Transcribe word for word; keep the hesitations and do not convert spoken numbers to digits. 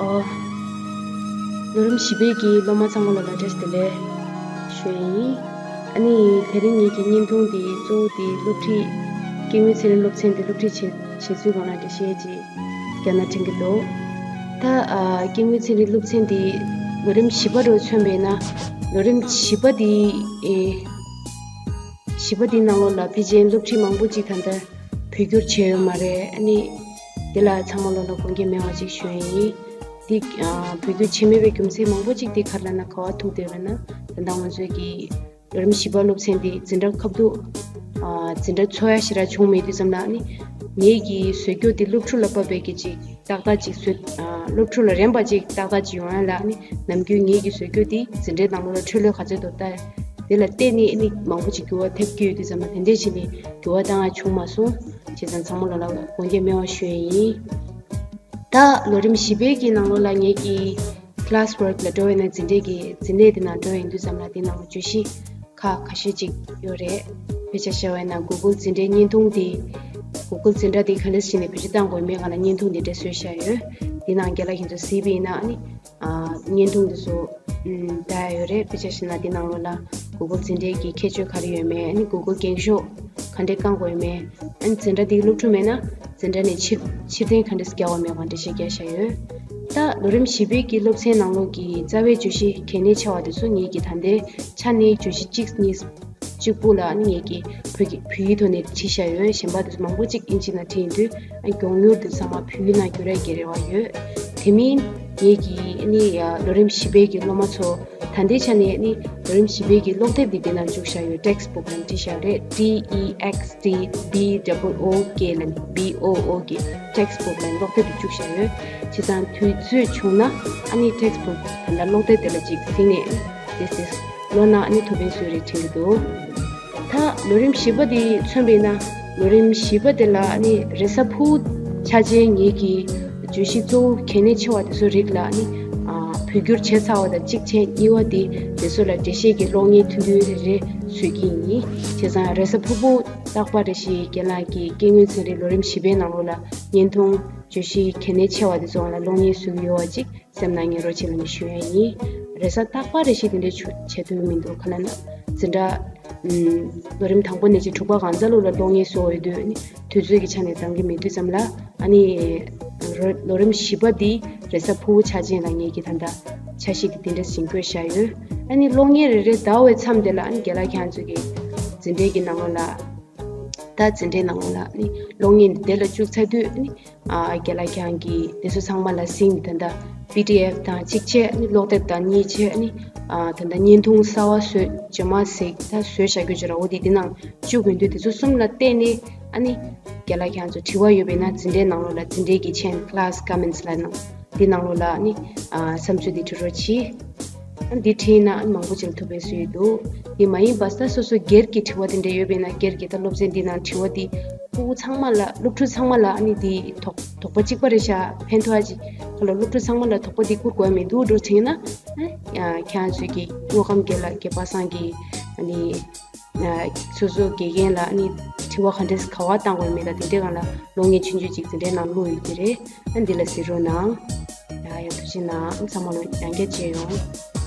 ཨོ། ལོ་རིམ་བཞི་པའི་གི་སློབ་མ་ཚང་མ་ལ་ལ་བཀྲ་ཤིས་བདེ་ལེགས་ཞུ་ཡ་ཡིན། ཨ་ནི་དེ་རིང་ངེད་ཀྱི་བརྙན་ཐུང་འདི་གཙོ་བོ་འདི་སློབ་ཁྲིད། སྐྱེ་དངོས་ཚན་རིག་སློབ་ཚན་འདི་སློབ་ཁྲིད་བྱེད་བྱེད་ཚུལ་སྒང་ལ་འགྲེལ་བཤད་ཅིག་རྒྱག་ན་དྲན་གྱི་འདུག་ད་ཨ་སྐྱེ་དངོས་ཚན་རིག་སློབ་ཚན་འདི་ལོ་རིམ་བཞི་པ་རུ་མཚོན་པས་ན། ལོ་རིམ་བཞི་པ་འདི་ཨེ། བཞི་པ་འདི་ནང་ལོགས་ལ་ཕལ་ཆེར་སློབ་ཁྲིད་མང་པོ་ཅིག་ད་ལྟ་བོད་བསྒྱུར་བྱས་ཡོད་མ་རེད། ཨ་ནི་འདི་ལ་ཚང་མ་ལོ་ལ་དགོངས་འགལ་མེད་པ་ཅིག་ཞུ་ཡ་ཡིན། འདི་ཨ་བོད་བསྒྱུར་བྱས་མེད་པའི་རྒྱུ་མཚན་མང་པོ་ཅིག་འདི་ག་རེ་ལབ་ན་ག་པར་ཐུག་བསྡད་ཡོད་ལབ་ན། ད་ལྟ་ང་ཚོའི་གི་ལོ་རིམ་བཞི་པ་སློབ་ཚན་འདི་འཛིན་གྲྭ་ཁ་ཐུག་ཨ་འཛིན་གྲྭ་ཚོགས་ཡ་ཞེ་དྲག་བྱུང་མེད་དུས་ཙམ་ལ། ཨ་ནི་ངེད་ཀྱི་བཟོ་བསྒྱུར་འདི་སློབ་ཕྲུག་ལ་བབས་པའི་གི་ཅིག་ཏག་ཏག་ཅིག་བཟོས། ཨ་སློབ་ཕྲུག་ལ་རན་པ་ཅིག་ཏག་ཏག་ཅིག་ཡོང་ཡ་ལ། ཨ་ནི་ནམ་རྒྱུན་ངེད་ཀྱི་བཟོ་བསྒྱུར་འདི་འཛིན་གྲྭའི་ནང་ལོགས་ལ་འཕྲོ་ལོས་ག་ཚོད་འདུག་ལྟ། དེ་ལ་བལྟས་ནས་ཨ་ནི་མང་པོ་ཅིག་འགྱུར་བ་ཐེབས་ཀྱི་ཡོད་དུས་ཙམ་ལ། དེ་འདྲས་བྱས་ནས་འགྱུར་བ་བཏང་ཡ་བྱུང་མ་སོང་། བྱས་ཙང་ཚང་མ་ལོ་ལ་དགོངས་འགལ་མེད་པ་ཞུ་ཡ་ཡིན། ད་ལོ་རིམ་བཞི་པའི་གི་ནང་ལོགས་ལ་ངེད་ཀྱི་class work ལ་འགྲོ་བའི་ནང་འཛིན་གྲྭའི་གི་འཛིན་གྲྭའི་དེ་ནང་འགྲོ་ཡིན་དུས་ཙམ་ལ། དེ་ནང་བརྗོད་གཞི་ཁག་ཁ་ཤས་ཅིག་ཡོད་རེད། དཔེ་ཆ་བཞག་པ་ཡིན་ན་Google འཛིན་གྲྭའི་བརྙན་ཐུང་དེ། Google འཛིན་གྲྭ་དེ་ག་འདྲས་བྱས་ནས་བེད་སྤྱོད་གཏང་དགོས་མེད་སྒང་ལ་བརྙན་ཐུང་དེ་འདྲས་བཟོས་བཞག་ཡོད། དེ་ནང་རྒན་ལགས་ཁྱེད་ཚོ་གཟིགས་པ་ཡིན་ན། ཨ་ནི་ཨ་བརྙན་ཐུང་དེ་ཚོ་ཨམ་ལྟ་ཡ་ཡོད་རེད། དཔེ་ཆ་བཞག་ན་དེ་ནང་ལོགས་ལ་Google འཛིན་གྲྭའི་གི་ཁྱད་ཆོས་ག་རེ་ཡོད་མེད། ཨ་ནི་Google འགེངས་ཤོག་ག་འདྲས་བཀང་དགོས་མེད། ཨ་ནི་འཛིན་གྲྭ་དེའི་སློབ་ཕྲུག་མེད་ན་འཛིན་གྲྭ་ནས་ཕྱིར་ཕྱིར་འཐེན་ག་འདྲས་རྒྱག་དགོས་མེད་སྒང་འགྲེལ་བཤད་རྒྱག་བཞག་ཡོད། ད་ལོ་རིམ་བཞི་པའི་གི་སློབ་ཚན་ནང་ལོགས་ཀྱི་རྩ་བའི་བརྗོད་གཞི་གལ་གནད་ཆེ་བ་དེ་ཚོ་ངེད་ཀྱིས་ད་ལྟའི་ཆ་ནས་བརྗོད་གཞི་གཅིག་གཉིས་གཅིག་པུ་ལ་ཨ་ནི་ངེད་ཀྱིས་བོད་ཀྱི་བོད་ཡིག་ཐོག་ནས་བྲིས་བཞག་ཡོད། གཞན་པ་དེ་ཚོ་མང་པོ་ཅིག་ཨིན་ཇི་ནང་བྲིས་ཡིན་དུས། ཨ་མགྱོགས་མྱུར་དུ་ཚང་མ་བོད་ཡིག་ནང་བསྒྱུར་ཡ་གི་རེ་བ་ཡོད། དེ་མིན་ངེད་ཀྱིས་ཨ་ནི་ཡ་ལོ་རིམ་བཞི་པའི་གི་སློབ་མ་ཚོ། ད་ལྟའི་ཆ་ནས་ཨ་ནི་ལོ་རིམ་བཞི་པའི་གི་ཀློག་དེབ་འདི་འདི་ནང་བཅུག་བཞག་ཡོད། text book ལབ་བྲིས་བཞག་རེད། T E X T B O O K ལབ་B O O གི་text book ལབ་ཀློག་དེབ་འདི་བཅུག་བཞག་ཡོད། བྱས་ཙང་དུས་ཚོད་བྱུང་ན་ཨ་ནི་text book ད་ལྟ་ཀློག་དེབ་དེ་ལ་ཅིག་གཟིགས་ནས། དེ་དེ་ཀློག་ན་ཨ་ནི་ཐུགས་ཕན་གསོས་རེད་དྲན་གྱི་འདུག་ད་ལོ་རིམ་བཞི་པ་འདི་མཚོན་པས་ན། ལོ་རིམ་བཞི་པ་དེ་ལ་ཨ་ནི་རེས་གཟའ་ཕུར་བུ་ཆ་ཅན་ངེད་ཀྱི་བརྗོད་གཞི་གཙོ་བོ་གལ་གནད་ཆེ་བ་དེ་ཚོའི་རིགས་ལ་ཨ་ནི་ཨ་བོད་བསྒྱུར་བྱས་ཚར་བ་དང་གཅིག་བྱས། གཉིས་པ་དེ་དེ་ཚོ་ལ་འགྲེལ་བཤད་ཀྱི་གློག་བརྙན་ཐུང་ཐུང་རེ་རེ་བཟོ་གི་ཡིན། བྱས་ཙང་རེས་གཟའ་ཕུར་བུ་རྟག་པར་རེ་བཞིན་རྒན་ལགས་ཀྱིས་སྐྱེ་དངོས་ཚན་རིག་ལོ་རིམ་བཞི་པའི་ནང་ལོགས་ལ་བརྙན་ཐུང་བརྗོད་གཞི་གལ་གནད་ཆེ་བ་དེ་ཚོའི་སྒང་ལ་གློག་བརྙན་བཟོ་གི་ཡོད་པ་ཅིག་སེམས་ནང་ངེས་རོགས་བྱེད་ལབ་ནས་ཞུ་ཡ་ཡིན། རེས་གཟའ་རྟག་པར་རེ་བཞིན་དེ་འདྲའི་ཆུ་བྱེད་ཐུབ་ཀྱི་མི་འདུག་ག་ལབ་ན་འཛིན་གྲྭ་ཨམ་ལོ་རིམ་དང་པོ་ནས་ཀྱི་དྲུག་པ་གང་ཚ་ལོ་ལ་གློག་བརྙན་བཟོ་འོས་དུས་ནི་དུས་ཚོད་ཀྱི་ཆ་ནས་འདང་གི་མེད་དུས་ཙམ་ལ། ཨ་ནི་ལོ་ལོ་རིམ་བཞི་པ་འདི་རེས་གཟའ་ཕུར་བུ་ཆ་ཅན་ལ་ངེད་ཀྱིས་ད་ལྟ་འཆར་གཞི་འདི་དེ་འདྲ་ཞིག་བཀོད་བཞག་ཡོད། ཨ་ནི་གློག་བརྙན་རེ་རེ་ཟླ་བའི་མཚམས་དེ་ལ་ཨ་ནི་རྒན་ལགས་ཁྱེད་ཚོ་གི་འཛིན་གྲྭའི་གི་ནང་ལོགས་ལ། ད་འཛིན་གྲྭའི་ནང་ལོགས་ལ་ཨ་ནི་གློག་བརྙན་འདི་དེ་ལ་བཅུག་ཚར་དུས་ཨ་ནི། ཨ་རྒན་ལགས་ཁྱེད་ཀྱིས་དེ་ཚོ་ཚང་མ་ལ་གཟིགས་ནས་ད་ལྟ་པི་ཌི་ཨེཕ་དང་གཅིག་བྱས། ཨ་ནི་ཀློག་དེབ་དང་གཉིས་བྱས། ཨ་ནི་ཨ་ད་ལྟ་བརྙན་ཐུང་གསར་པ་བཟོས། རྗེས་མ་གཟིགས། ད་བཟོས་བཞག་རྒྱུ་ཅིག་ར་འོ་དེ་འདི་ནང་བཅུག་ཡོང་དུས་དེ་ཚོ་གསུམ་ལ་བལྟས་ནས་ཨ་ནི་རྒན་ལགས་ཁྱེད་ཚོ་དྲི་བ་ཡོད་པས་ན་འཛིན་གྲྭའི་ནང་ལོགས་ལ་འཛིན་གྲྭའི་གི་ཆེན་class comments ལ་ནང་འདི་ནང་ལོགས་ལ་ཨ་ནི་ཨ་བསམ་ཚུལ་འདི་འབྲི་རོགས་གྱིས། ཨ་འདི་བྲིས་ན་ཨ་མང་པོ་ཅིག་ལ་ཐུགས་ཕན་གསོས་ཡོད་འདུག་འདི་མ་ཡིན་པ་ད་སོ་སོ་སྒེར་གྱི་དྲི་བ་དེ་འདྲ་ཡོད་པས་ན་སྒེར་གྱི་ད་སློབ་ཚན་འདི་ནང་དྲི་བ་འདི་ཕྲུ་གུ་ཚང་མ་ལ་སློབ་ཕྲུག་ཚང་མ་ལ་ཨ་ནི་འདི་དོགས་དོགས་པ་གཅིག་པ་རེད་ཤག་ཕན་ཐོགས་ཅིག་ཁ་ལ་སློབ་ཕྲུག་ཚང་མ་ལ་དོགས་པ་འདི་བསྐུར་དགོས་མི་འདུག་འགྲོ་དྲན་ན། ཨ་ཁྱེད་ཚོས་ཀྱི་དངོས་ཁམས་དགེ་ལགས་དགེ་པ་སངས་ཀྱིས་ཨ་ནི་སོ་སོ་དགེ་རྒན་ལ་ཨ་ནི་དྲི་བ་ག་འདྲས་ག་བ་བཏང་དགོས་མེད་ད་དེ་འདྲའི་སྒང་ལ་གློག་བརྙན་ཆུང་ཆུང་ཅིག་འཛིན་གྲྭའི་ནང་བླུགས་ཡོད་ཀྱི་རེད། ཨ་འདི་ལ་གཟིགས་རོགས་གནང་། ཡ་ཡ་ཐུགས་རྗེ་གནང་། ཚང་མ་ལ་ཡང་བསྐྱར་མཇལ་ཡོང་།